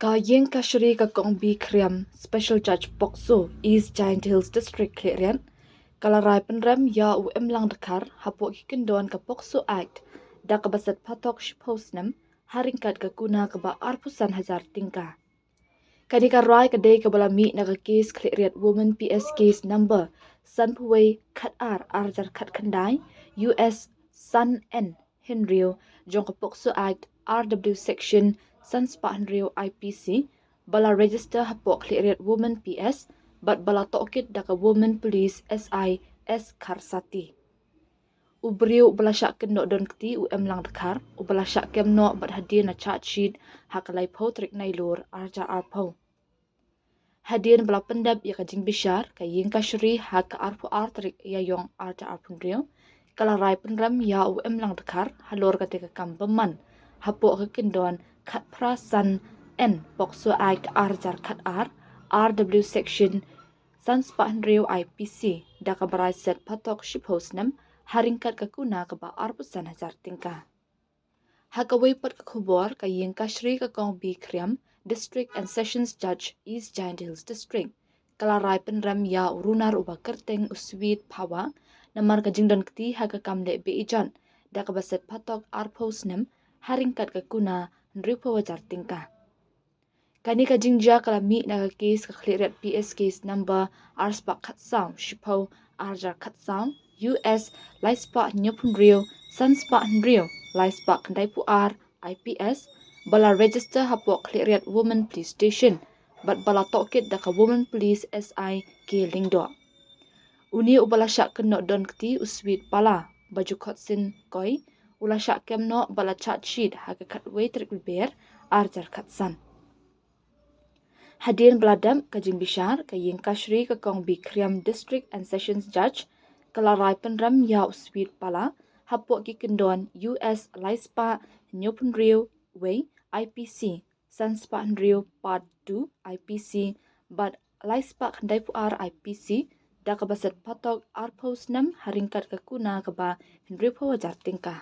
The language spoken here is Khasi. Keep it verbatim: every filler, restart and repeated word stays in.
Ka Iingkashari ka Kong B Khriam, Special Judge POCSO, East Jaintia Hills District, Khliehriat, ka la rai pynrem ïa u Imlang Dkhar hapoh ki kyndon ka POCSO Act da kaba set phatok shiphew snem, ha ryngkat ka kuna kaba arphew san hajar tyngka. Kane ka rai ka dei kaba la mih na ka case Khliehriat Women P S case number sanphew wei khat ar arjar khat khyndai U S san N hynriew jong ka POCSO Act R W Section san spah hynriew I P C, ba la register hapoh Khliehriat Women P S bad ba la tohkit da ka Women Police S I S Kharsati. U briew uba la shah kynnoh don kti u Imlang Dkhar, uba la shah kem noh bad hadien na charge sheet ha ka laiphew tarik Nailur arjar arphew. Hadien ba la pyndep ïa ka jingbishar, ka Iingkashari ha ka arphew ar tarik Ïaiong arjar arphew hynriew ka la rai pynrem ïa u Imlang Dkhar halor kata ka kam bymman hapoh ka kyndon khatphra san N POCSO Act arjar khat ar, R W Section san spah hynriew I P C, da kaba rai set phatok shiphew snem, ha ryngkat ka kuna kaba arphew san hajar tyngka. Ha kawei pat ka khubor, ka Iingkashari ka Kong B Khriam, District and Sessions Judge, East Jaintia Hills District, ka la rai pynrem ïa u runar uba kyrteng u Sweet Phawa namar ka jingdon kti ha ka kam leh beh ijot, da kaba set phatok arphew snem, ha ryngkat ka kuna hynriewphew hajar tyngka. Kane ka jingjia ka la mih na ka case ka Khliehriat P S case number ar spah khat saw shiphew arjar khat saw U S lai spah hynñiewphew hynriew san spah hynriew lai spah khyndaiphew ar I P S, ba la register hapoh Khliehriat Women Police Station bad ba la tohkit da ka Women Police S I K Lyngdoh. Une uba la shah kynnoh don kti u Sweet Pala, ba ju khot sin Koi, u la shah kem noh bad la charge sheet ha ka khatwei tarik Lber arjar khat san. Hadien ba la dep ka jingbishar, ka Iingkashari ka Kong B Khriam, District and Sessions Judge, ka la rai pynrem ïa u Sweet Pala hapoh ki kyndon U S lai spah hynñiewphew hynriew wei I P C, san spah hynriew part two I P C bad lai spah khyndaiphew ar I P C, da kaba set phatok arphew snem, ha ryngkat ka kuna kaba hynriewphew hajar tyngka.